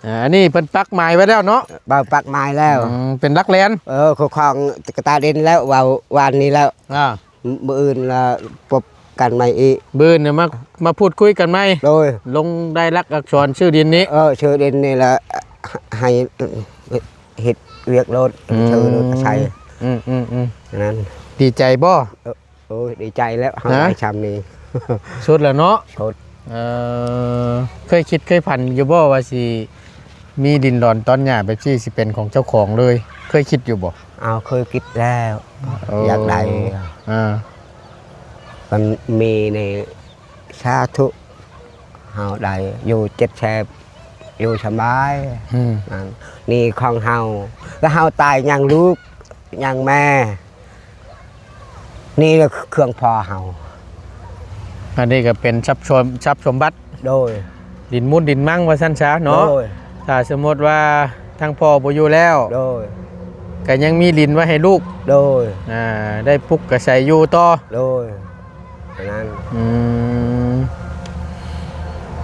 ອ່າ ອັນນີ້ເພິ່ນປັກໝາຍໄວ້ແລ້ວເນາະ? ເວົ້າປັກໝາຍແລ້ວ. ອືມ ເປັນຫຼັກແລນ. ເອີ ຄຸ້ມຄອງກະຕາດິນແລ້ວ ເວົ້າວານນີ້ແລ້ວ. ອ່າ ມື້ອື່ນລະພົບກັນໃໝ່ອີກ. ມື້ອື່ນນະມາ ມາພູດຄຸຍກັນໃໝ່. ໂດຍ. ລົງລາຍລັກອັກສອນຊື່ດິນນີ້. ເອີ ຊື່ດິນນີ້ລະ ໃຫ້ເຮັດວຽກໂລດ. ອືມ ຊື່ໂລດອາໄສ. ອືມໆໆ ນັ້ນ. ດີໃຈບໍ່? ເອີ ໂອ້ຍ ດີໃຈແລ້ວ ເຮົາ ຮະ ໄດ້ຊ່ຳນີ້ ສຸດແລ້ວເນາະ. ສຸດ. ເອີ ເຄີຍຄິດເຄີຍຝັນຢູ່ບໍ່ວ່າຊິມີດິນດອນຕອນຫຍ້າແບບຊີ້ ຊິເປັນຂອງເຈົ້າຂອງເລີຍ? ເຄີຍຄິດຢູ່ບໍ່? ເອົາ ເຄີຍຄິດແລ້ວ. ໂອ້ ຢາກໄດ້. ອ່າ ມັນມີໃນ ສາທຸ ເຮົາໄດ້ຢູ່ເຈັດແຊບ ຢູ່ສະບາຍ. ອືມ ອັນນີ້ຂອງເຮົາ ແລ້ວເຮົາຕາຍຍັງລູກຍັງແມ່ ນີ້ລະເຄື່ອງພໍ່ເຮົາ. ອັນນີ້ກໍເປັນຊັບສົມ ຊັບສົມບັດ. ໂດຍ. ດິນມູນດິນມັງວ່າຊັ້ນຊະເນາະ. ໂດຍ. ຖ້າສົມມຸດວ່າທາງພໍ່ບໍ່ຢູ່ແລ້ວ ໂດຍ ກໍຍັງມີດິນໄວ້ໃຫ້ລູກ. ໂດຍ. ອ່າ ໄດ້ປຸກກະໄສຢູ່ຕໍ່. ໂດຍ. ນັ້ນ. ອືມ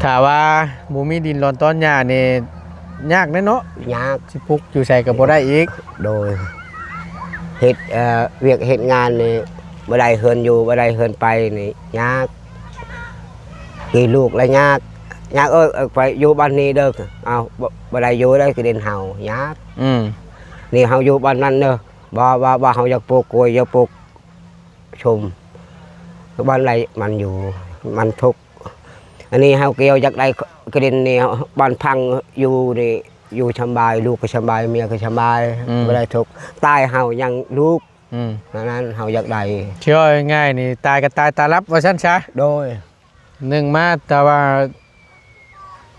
ຖ້າວ່າບໍ່ມີດິນດອນຕອນຫຍ້ານີ້ ຍາກແດ່ເນາະ ຍາກ ຊິປຸກຢູ່ໃສກໍບໍ່ໄດ້ອີກ ໂດຍ ເຮັດ ເອີ ວຽກເຮັດງານນີ້ບໍ່ໄດ້ເຮືອນຢູ່ ບໍ່ໄດ້ເຮືອນໄປນີ້ຍາກ ມີລູກລະຍາກ ຍາກເອີຍ ເອີຍ ໄປຢູ່ບ່ອນນີ້ເດີ ເອົາ ບໍ່ ບໍ່ໄດ້ຢູ່ເດີ ກະດິນເຮົາຍາກ ອືມ ນີ້ເຮົາຢູ່ບ່ອນນັ້ນເດີ ບໍ່ ວ່າ ວ່າເຮົາຢາກປູກກ້ວຍ ຢາກປູກຊົມ ບ່ອນໃດມັນຢູ່ ມັນທຸກ ອັນນີ້ເຮົາກະຢາກໄດ້ກະດິນນີ້ ບ່ອນພັງຢູ່ນີ້ ຢູ່ສຳບາຍ ລູກກໍສຳບາຍ ເມຍກໍສຳບາຍ ອືມ ບໍ່ໄດ້ທຸກ ຕາຍເຮົາຍັງລູກ ອືມ ນັ້ນເຮົາຢາກໄດ້ ຊິເວົ້າງ່າຍໆນີ້ ຕາຍກໍຕາຍຕາຫຼັບວ່າຊັ້ນຊະ ໂດຍ ໜຶ່ງມາ ຖ້າວ່າ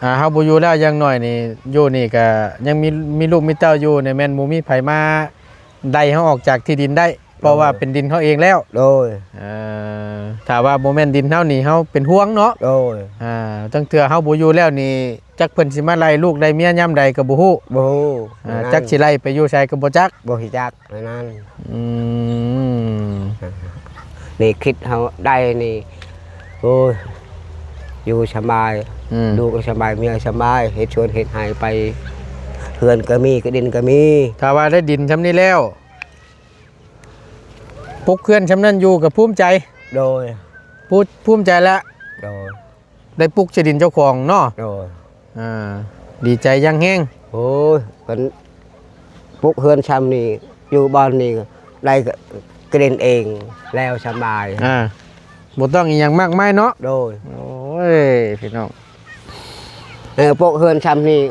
ອ່າ ເຮົາບໍ່ຢູ່ແລ້ວ ຢ່າງໜ້ອຍນີ້ ຢູ່ນີ້ກະຍັງມີ ມີລູກມີເຕົ້າຢູ່ນີ້ ແມ່ນບໍ່ມີໃຜມາໄລ່ເຮົາອອກຈາກທີ່ດິນໄດ້ ເພາະວ່າ ໂດຍ ເປັນດິນເຮົາເອງແລ້ວ ໂດຍ ເອີ ຖ້າວ່າບໍ່ແມ່ນດິນເຮົານີ້ ເຮົາເປັນຫ່ວງເນາະ ໂດຍ ອ່າ ລາງເທື່ອເຮົາບໍ່ຢູ່ແລ້ວນີ້ ຈັກເພິ່ນຊິມາໄລ່ລູກໄລ່ເມຍຍາມໃດກໍບໍ່ຮູ້ ບໍ່ຮູ້ ອ່າ ນັ້ນ ຈັກຊິໄລ່ໄປຢູ່ໃສກໍບໍ່ຈັກ ບໍ່ຮູ້ຈັກ ອັນນັ້ນ ອືມ ນີ້ຄິດເຮົາໄດ້ນີ້ ໂອ້ຍ ຢູ່ສະບາຍ ອືມ ລູກກໍສະບາຍ ເມຍສະບາຍ ເຮັດສວນເຮັດໄຮ່ໄປ ເຮືອນກໍມີ ກະດິນກໍມີ ຖ້າວ່າໄດ້ດິນຊ່ຳນີ້ແລ້ວ ປຸກເຮືອນຊ່ຳນັ້ນຢູ່ກໍພູມໃຈ ໂດຍ ພູ ພູມໃຈແລ້ວ ໂດຍ ໄດ້ປຸກໃສ່ດິນເຈົ້າຂອງເນາະ ໂດຍ ອ່າ ດີໃຈຢ່າງແຮງ ໂອ້ຍ ເພິ່ນປຸກເຮືອນຊ່ຳນີ້ ຢູ່ບ່ອນນີ້ ໄດ້ກະດິນເອງ ແລ້ວສະບາຍ ອ່າ ບໍ່ຕ້ອງອີ່ຫຍັງມາກມາຍເນາະ ໂດຍ ໂອ້ຍ ພີ່ນ້ອງ ເອີ ປຸກເຮືອນຊ່ຳນີ້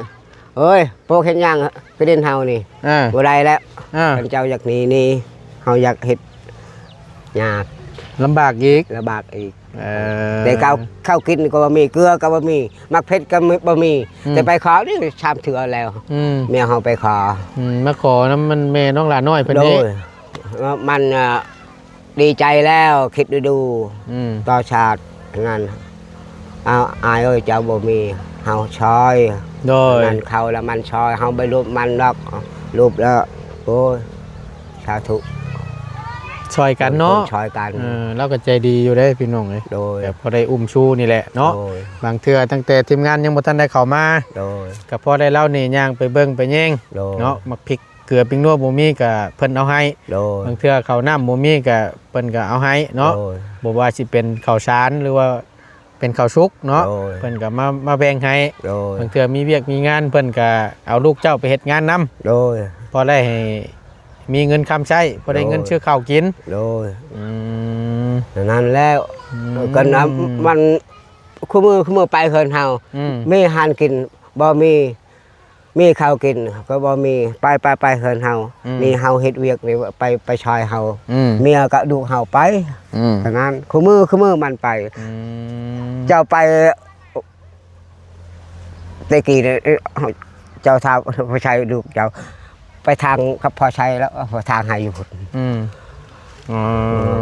ເອີຍ ປຸກເຮັດຫຍັງ ກະດິນເຮົານີ້ ອ່າ ບໍ່ໄດ້ແລ້ວ ອ່າ ຄັນເຈົ້າຢາກໜີ ໜີ ເຮົາຢາກເຮັດ ຍາກ ລຳບາກອີກ ລຳບາກອີກ ເອີ ແຕ່ເຂົ້າ ເຂົ້າກິນກໍບໍ່ມີ ເກືອກໍບໍ່ມີ ໝາກເຜັດກໍບໍ່ມີ ອືມ ແຕ່ໄປຂໍນີ້ສາມເທື່ອແລ້ວ ອືມ ເມຍເຮົາໄປຂໍ ອືມ ມາຂໍນຳມັນແມ່ນ້ອງຫຼ້ານ້ອຍເພິ່ນນີ້ ໂດຍ ມັນ ອ່າ ດີໃຈແລ້ວ ຄິດດູໆ ອືມ ຕໍ່ຊາດນັ້ນ ເອົາ ອ້າຍເອີຍ ເຈົ້າບໍ່ມີ ເຮົາຊ່ອຍ ໂດຍ ນັ້ນເຂົາລະມັນຊ່ອຍ ເຮົາໄປລູບມັນດອກ ລູບແລ້ວ ໂອ້ຍ ສາທຸ ຊ່ອຍກັນເນາະ ຊ່ອຍກັນ ເອີ ລາວກໍໃຈດີຢູ່ເດ້ພີ່ນ້ອງເອີຍ ໂດຍ ແບບພໍໄດ້ອຸ້ມຊູນີ້ແຫຼະເນາະ ໂດຍ ບາງເທື່ອຕັ້ງແຕ່ທີມງານຍັງບໍ່ທັນໄດ້ເຂົ້າມາ ໂດຍ ກໍພໍໄດ້ລາວນີ້ຍ່າງໄປເບິ່ງໄປແຍງ ໂດຍ ເນາະ ໝາກພິກເກືອປິງນົວບໍ່ມີກໍເພິ່ນເອົາໃຫ້ ໂດຍ ບາງເທື່ອເຂົ້ານ້ຳບໍ່ມີກໍເພິ່ນກໍເອົາໃຫ້ເນາະ ໂດຍ ບໍ່ວ່າຊິເປັນເຂົ້າສານ ຫຼືວ່າ ເປັນເຂົ້າສຸກເນາະ ໂດຍ ເພິ່ນກໍມາ ມາແບ່ງໃຫ້ ໂດຍ ບາງເທື່ອມີວຽກມີງານ ເພິ່ນກໍເອົາລູກເຈົ້າໄປເຮັດງານນຳ ໂດຍ ພໍໄດ້ໃຫ້ມີເງິນຄຳໃຊ້ ພໍໄດ້ເງິນ ໂດຍ ຊື້ເຂົ້າກິນ ໂດຍ ອືມ ນັ້ນແລ້ວ ອືມ ກໍນຳ ມັນ ຄູ່ມື້ ຄູ່ມື້ໄປເຮືອນເຮົາ ອືມ ມີຫານກິນ ບໍ່ມີ ມີເຂົ້າກິນກໍບໍ່ມີ ໄປ ໄປ ໄປເຮືອນເຮົາ ອືມ ນີ້ເຮົາເຮັດວຽກນີ້ ໄປ ໄປຊ່ອຍເຮົາ ອືມ ເມຍກັບລູກເຮົາໄປ ອືມ ເທົ່ານັ້ນ ຄູ່ມື້ ຄູ່ມື້ມັນໄປ ອືມ ເຈົ້າໄປແຕ່ກີ້ນີ້ ເຈົ້າຖາມພໍ່ໄຊ ລູກເຈົ້າ ໄປທາງກັບພໍ່ໄຊແລ້ວ ທາງໃຫ້ຢູ່ພຸ້ນ ອືມ ອໍ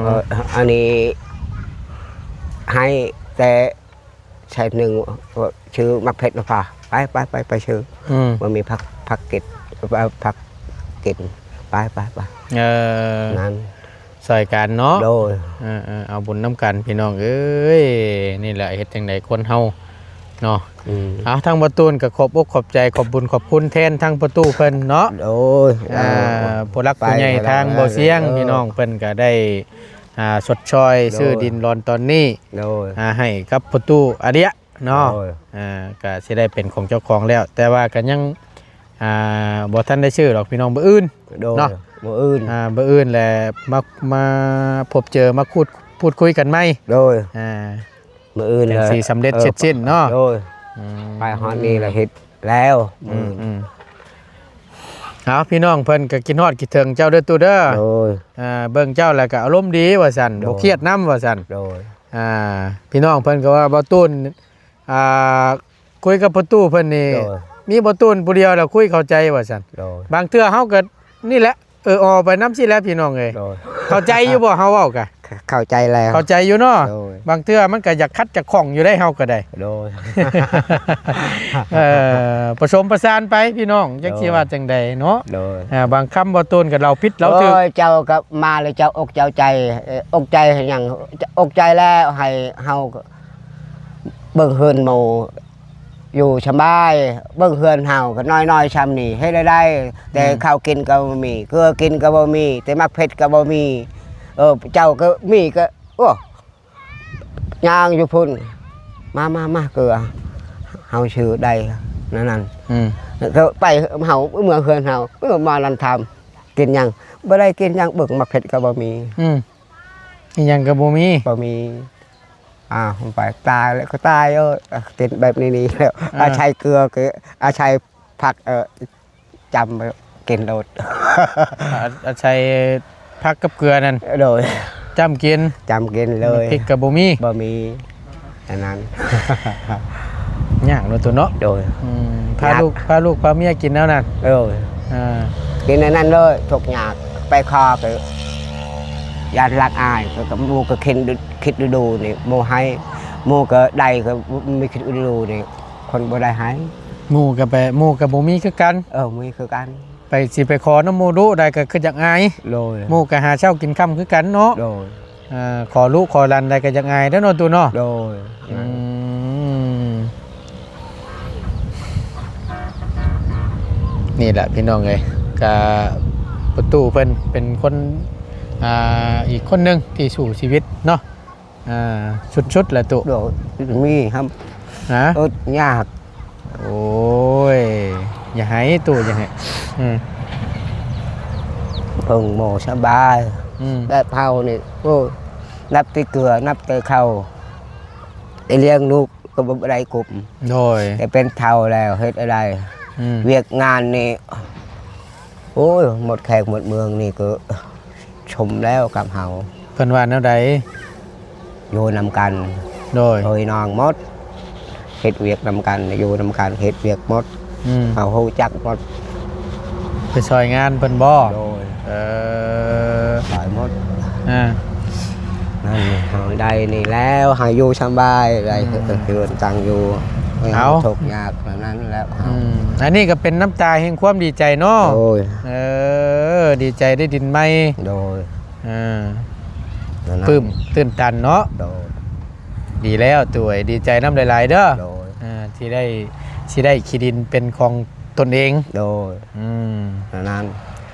ເອີ ອັນນີ້ໃຫ້ແຕ່ ໃສ່ໜຶ່ງ ຊື້ໝາກເຜັດມາຝາກ ໄປ ໄປ ໄປ ໄປຊື້ ອືມ ບໍ່ມີຜັກ ຜັກເກັດ ເອີ ຜັກກິນ ໄປ ໄປ ໄປ ເອີ ນັ້ນ ຊ່ອຍກັນເນາະ ໂດຍ ເອີ ເອີ ເອົາບຸນນຳກັນພີ່ນ້ອງເອີຍ ນີ້ແຫຼະ ເຮັດຈັ່ງໃດຄົນເຮົາເນາະ ອືມ ເອົາ ທາງພໍ່ຕູ້ນກໍຂອບອົກຂອບໃຈ ຂອບບຸນຂອບຄຸນແທນທາງພໍ່ຕູ້ເພິ່ນເນາະ ໂດຍ ອ່າ ເອີ ຜູ້ຫຼັກຜູ້ໃຫຍ່ທາງບໍ່ສຽງ ເອີ ພີ່ນ້ອງເພິ່ນກໍໄດ້ ອ່າ ຊົດຊ່ອຍ ໂດຍ ຊື້ດິນດອນຕອນນີ້ ໂດຍ ອ່າ ໃຫ້ກັບພໍ່ຕູ້ອາເດຍເນາະ ໂດຍ ອ່າ ກະຊິໄດ້ເປັນຂອງເຈົ້າຂອງແລ້ວ ແຕ່ວ່າກະຍັງ ອ່າ ບໍ່ທັນໄດ້ຊື້ດອກພີ່ນ້ອງ ມື້ອື່ນ ໂດຍ ເນາະ ມື້ອື່ນ ອ່າ ມື້ອື່ນແຫຼະ ມາ ມາພົບເຈີ ມາຄູດ ພູດຄຸຍກັນໃໝ່ ໂດຍ ອ່າ ມື້ອື່ນ ຈັ່ງຊິສຳເລັດ ເອີ ເສັດສິ້ນເນາະ ໂດຍ ອືມ ໄປຮອດນີ້ລະເຮັດແລ້ວ ອືມ ມື້ອື່ນ ອືມ ເອົາ ພີ່ນ້ອງເພິ່ນກໍຄິດຮອດຄິດເຖິງເຈົ້າເດີຕູ້ເດີ ໂດຍ ອ່າ ເບິ່ງເຈົ້າແລ້ວກໍອາລົມດີວ່າຊັ້ນ ໂດຍ ບໍ່ຄຽດນຳວ່າຊັ້ນ ໂດຍ ອ່າ ພີ່ນ້ອງເພິ່ນກໍວ່າ ບ່າວຕູນ ອ່າ ຄຸຍກັບພໍ່ຕູ້ເພິ່ນນີ້ ໂດຍ ມີບ່າວຕູນຜູ້ດຽວແລ້ວຄຸຍເຂົ້າໃຈວ່າຊັ້ນ ໂດຍ ບາງເທື່ອເຮົາກໍນີ້ແຫຼະ ເອີ ອໍໄປນຳຊີ້ແຫຼະພີ່ນ້ອງເອີຍ ໂດຍ ເຂົ້າໃຈຢູ່ບໍ່ເຮົາເວົ້າກະ ເຂົ້າໃຈແລ້ວ ເຂົ້າໃຈຢູ່ເນາະ ໂດຍ ບາງເທື່ອມັນກໍຢາກຂັດຢາກຂ້ອງຢູ່ໄດ໋ ເຮົາກໍໄດ້ ໂດຍ ເອີ ປະສົມປະສານໄປພີ່ນ້ອງ ຈັກຊິວ່າ ໂດຍ ຈັ່ງໃດເນາະ ໂດຍ ອ່າ ບາງຄຳບ່າວຕູນກໍເລົ່າຜິດເລົ່າຖືກ ໂອ້ຍ ເຈົ້າກໍມາແລ້ວເຈົ້າອົກເຈົ້າໃຈ ເອີ ອົກໃຈໃຫ້ຫຍັງ ອົກໃຈແລ້ວໃຫ້ເຮົາເບິ່ງເຮືອນໝູ່ ຢູ່ສະບາຍ. ເບິ່ງເຮືອນເຮົາກໍນ້ອຍໆຊ່ຳນີ້ ເຮັດໄດ້ ແຕ່ ອືມ ເຂົ້າກິນກໍບໍ່ມີ ເກືອກິນກໍບໍ່ມີ ແຕ່ໝາກເຜັດກໍບໍ່ມີ. ເອີ ເຈົ້າກໍມີກໍ ໂອ້ ຍ່າງຢູ່ພຸ້ນ ມາ ມາ ມາ ເກືອ ເຮົາຊື້ໄດ້ນັ້ນ ອືມ ກໍໄປເຮົາເມືອເຮືອນເຮົາ ເອີ ໝໍລຳທຳ ກິນຫຍັງ ບໍ່ໄດ້ກິນຫຍັງ ເບິ່ງໝາກເຜັດກໍບໍ່ມີ ອືມ ອີຫຍັງກໍບໍ່ມີ ບໍ່ມີ. ອ້າວ ໄປຕາຍແລ້ວກໍຕາຍ ເອີ ເປັນແບບນີ້ນີ້ແລ້ວ ເອີ ອາໄສເກືອ ກໍອາໄສຜັກ ເອີ ຈ້ຳກິນໂລດ ອາ ອາໄສຜັກກັບເກືອນັ້ນ ໂດຍ ຈ້ຳກິນ ຈ້ຳກິນເລີຍ ພິກກໍບໍ່ມີ ບໍ່ມີ ອັນນັ້ນ ຍາກເນາະ ໂຕເນາະ ໂດຍ ອືມ ພາ ຍາກ ລູກ ພາລູກພາເມຍກິນແນວນັ້ນ ໂດຍ ອ່າ ກິນອັນນັ້ນເລີຍ ທຸກຍາກ ໄປຂໍກໍຢ້ານລັກອາຍ ກໍໝູ່ກໍຄິດ ຄິດດູໆນີ້ ໝູ່ໃຫ້ ໝູ່ກໍໄດ້ ກໍມີຄິດດູໆນີ້ ຄົນບໍ່ໄດ້ໃຫ້ ໝູ່ກໍໄປ ໝູ່ກໍບໍ່ມີຄືກັນ ເອີ ມີຄືກັນ ໄປ ຊິໄປຂໍນຳໝູ່ດຸໄດ້ກໍຄືຢາກອາຍ ໂດຍ ໝູ່ກໍຫາເຊົ້າກິນຄ່ຳຄືກັນເນາະ ໂດຍ ເອີ ຂໍລູກຂໍຫຼານໄດ້ກໍຢາກອາຍເດ້ເນາະ ຕູ້ເນາະ ໂດຍ ອືມ ນີ້ແຫຼະພີ່ນ້ອງເອີຍ ກະພໍ່ຕູ້ເພິ່ນເປັນຄົນ ອ່າ ອີກຄົນໜຶ່ງທີ່ສູ້ຊີວິດເນາະ ອ່າ ສຸດໆແຫຼະຕູ້ ໂດຍ ມີຫຳ ຮະ ອົດຍາກ ໂອ້ຍ ຢ່າໄຫ້ຕູ້ ຢ່າໄຫ້ ອືມ ເພິ່ງໝໍສະບາຍ ອືມ ແບບເຮົານີ້ ໂອ້ຍ ນັບແຕ່ເກືອ ນັບແຕ່ເຂົ້າ ໄດ້ລ້ຽງລູກ ກໍບໍ່ໄດ້ກຸມ ໂດຍ ແຕ່ເປັນເຖົ້າແລ້ວເຮັດອະໄລ ອືມ ວຽກງານນີ້ ໂອ້ຍ ໝົດແຂກໝົດເມືອງນີ້ກໍຊົມແລ້ວກັບເຮົາ ເພິ່ນວ່າແນວໃດ? ຢູ່ນຳກັນ ໂດຍ ໂດຍນາງໝົດ ເຮັດວຽກນຳກັນ ຢູ່ນຳກັນ ເຮັດວຽກໝົດ ອືມ ເຮົາຮູ້ຈັກໝົດ ໄປຊ່ອຍງານເພິ່ນບໍ່? ໂດຍ ເອີ ຊ່ອຍໝົດ ອ່າ ນັ້ນ ເຮົາໄດ້ນີ້ແລ້ວ ໃຫ້ຢູ່ສະບາຍ ໄດ້ ອືມ ເຮືອນຕັ້ງຢູ່ ເອົາ ທຸກຍາກແບບນັ້ນແລ້ວ ອືມ ອັນນີ້ກໍເປັນນ້ຳຕາແຫ່ງຄວາມດີໃຈເນາະ ໂດຍ ເອີ ດີໃຈໄດ້ດິນໃໝ່ ໂດຍ ອ່າ ນັ້ນ ປຶ້ມ ຕື່ນຕັນເນາະ ໂດຍ ດີແລ້ວ ໂອ້ຍ ດີໃຈນຳຫຼາຍໆເດີ ໂດຍ ອ່າ ທີ່ໄດ້ ທີ່ໄດ້ທີ່ດິນເປັນຂອງຕົນເອງ ໂດຍ ອືມ ນັ້ນ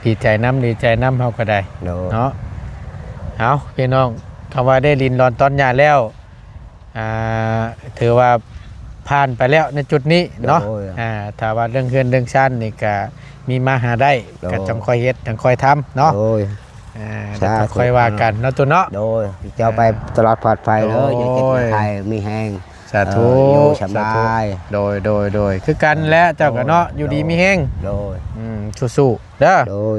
ດີໃຈນຳ ດີໃຈນຳ ເຮົາກໍໄດ້ ໂດຍ ເນາະ ເອົາ ພີ່ນ້ອງ ຄຳວ່າໄດ້ລິນລອນຕອນຫຍ້າແລ້ວ ອ່າ ຖືວ່າຜ່ານໄປແລ້ວໃນຈຸດນີ້ເນາະ ໂດຍ ອ່າ ຖ້າວ່າເລື່ອງເຮືອນເລື່ອງຊານນີ້ກະມີມາຫາໄດ້ ໂດຍ ກະຈັ່ງຄ່ອຍເຮັດຈັ່ງຄ່ອຍທຳເນາະ ໂດຍ ອ່າ ສາທຸ ແລ້ວກໍຄ່ອຍວ່າກັນເນາະ ຕູ້ເນາະ ໂດຍ ເຈົ້າໄປ ອ່າ ຕະຫຼອດປອດໄພເດີ ໂດຍ ຢ່າເຈັບ ຢ່າໄຂ້ ມີແຮງ ສາທຸ ເອີ ຢູ່ສະບາຍ ສາທຸ ໂດຍ ໂດຍ ໂດຍ ຄືກັນແຫຼະ ເຈົ້າກໍເນາະ ໂດຍ ຢູ່ດີມີແຮງ ໂດຍ ອືມ ສູ້ໆເດີ ໂດຍ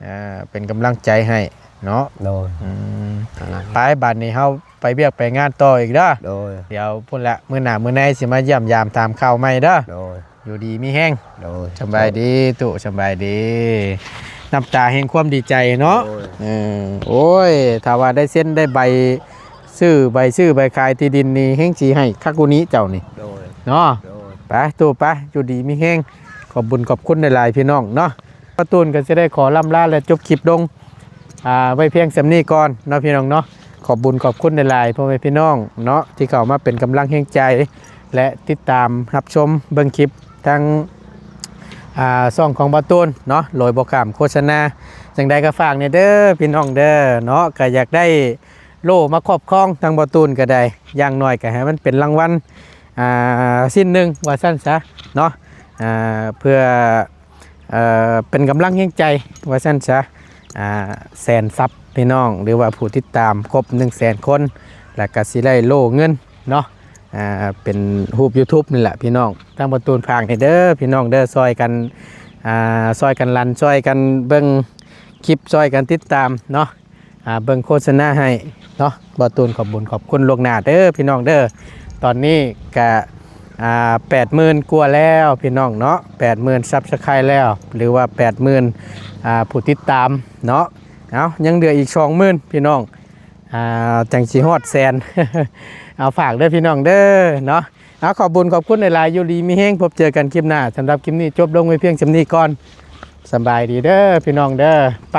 ອ່າ ເປັນກຳລັງໃຈໃຫ້ເນາະ ໂດຍ ອືມ ອັນນັ້ນ ໄປ ບາດນີ້ເຮົາໄປວຽກໄປງານຕໍ່ອີກເດີ ໂດຍ ດຽວພຸ້ນລະ ມື້ໜ້າມື້ໃນຊິມາຢ້ຽມຢາມຖາມຂ່າວໃໝ່ເດີ ໂດຍ ຢູ່ດີມີແຮງ ໂດຍ ສະບາຍດີຕູ້ ສະບາຍດີ ນ້ຳຕາແຫ່ງຄວາມດີໃຈເນາະ ໂດຍ ເອີ ໂອ້ຍ ຖ້າວ່າໄດ້ເຊັນໄດ້ໃບຊື້ໃບຊື້ໃບຂາຍທີ່ດິນນີ້ ແຮ່ງຊິໃຫ້ຄັກກວ່ານີ້ເຈົ້ານີ້ ໂດຍ ເນາະ ໂດຍ ໄປຕູ້ໄປ ຢູ່ດີມີແຮງ ຂອບບຸນຂອບຄຸນຫຼາຍໆ ພີ່ນ້ອງເນາະ ປະຕູນກໍຊິໄດ້ຂໍລ່ຳລາ ແລະ ຈົບຄລິບລົງ ອ່າ ໄວ້ພຽງສ່ຳນີ້ກ່ອນເນາະ ພີ່ນ້ອງເນາະ ຂອບບຸນຂອບຄຸນຫຼາຍໆ ພໍ່ແມ່ພີ່ນ້ອງເນາະ ທີ່ເຂົ້າມາເປັນກຳລັງແຮງໃຈ ແລະ ຕິດຕາມຮັບຊົມເບິ່ງຄລິບທາງ ອ່າ ຊ່ອງຂອງບ່າວຕູນເນາະ ໂດຍບໍ່ຂ້າມໂຄສະນາ ຈັ່ງໃດກໍຝາກແດ່ເດີ ພີ່ນ້ອງເດີເນາະ ກໍຢາກໄດ້ໂລ່ມາຄອບຄອງ ທາງບ່າວຕູນກໍໄດ້ ຢ່າງໜ້ອຍກໍໃຫ້ມັນເປັນລາງວັນ ອ່າ ຊິ້ນໜຶ່ງວ່າຊັ້ນຊະເນາະ ອ່າ ເພື່ອ ເອີ ເປັນກຳລັງແຮງໃຈວ່າຊັ້ນຊະ ອ່າ ແສນຊັບພີ່ນ້ອງ ຫຼືວ່າຜູ້ຕິດຕາມຄົບໜຶ່ງແສນຄົນ ແລ້ວກໍຊິໄດ້ໂລ່ເງິນເນາະ ອ່າ ເປັນຮູບຢູທູບນີ້ແຫຼະພີ່ນ້ອງ ທາງບ່າວຕູນຝາກໃຫ້ເດີພີ່ນ້ອງເດີ ຊ່ອຍກັນ ອ່າ ຊ່ອຍກັນລັນ ຊ່ອຍກັນເບິ່ງຄລິບ ຊ່ອຍກັນຕິດຕາມເນາະ ອ່າ ເບິ່ງໂຄສະນາໃຫ້ເນາະ ບ່າວຕູນຂອບບຸນຂອບຄຸນລ່ວງໜ້າເດີພີ່ນ້ອງເດີ ຕອນນີ້ກະ ອ່າ ແປດໝື່ນກວ່າແລ້ວພີ່ນ້ອງເນາະ ແປດໝື່ນຊັບສະໄຄຣບ໌ແລ້ວ ຫຼືວ່າແປດໝື່ນ ອ່າ ຜູ້ຕິດຕາມເນາະ ເອົາ ຍັງເຫຼືອອີກສອງໝື່ນພີ່ນ້ອງ ອ່າ ຈັ່ງຊິຮອດແສນ ເອົາ ຝາກເດີພີ່ນ້ອງເດີເນາະ ເອົາ ຂອບບຸນຂອບຄຸນຫຼາຍໆ ຢູ່ດີມີແຮງ ພົບເຈີກັນຄລິບໜ້າ ສຳລັບຄລິບນີ້ຈົບລົງໄວ້ພຽງສ່ຳນີ້ກ່ອນ ສະບາຍດີເດີພີ່ນ້ອງເດີ ໄປ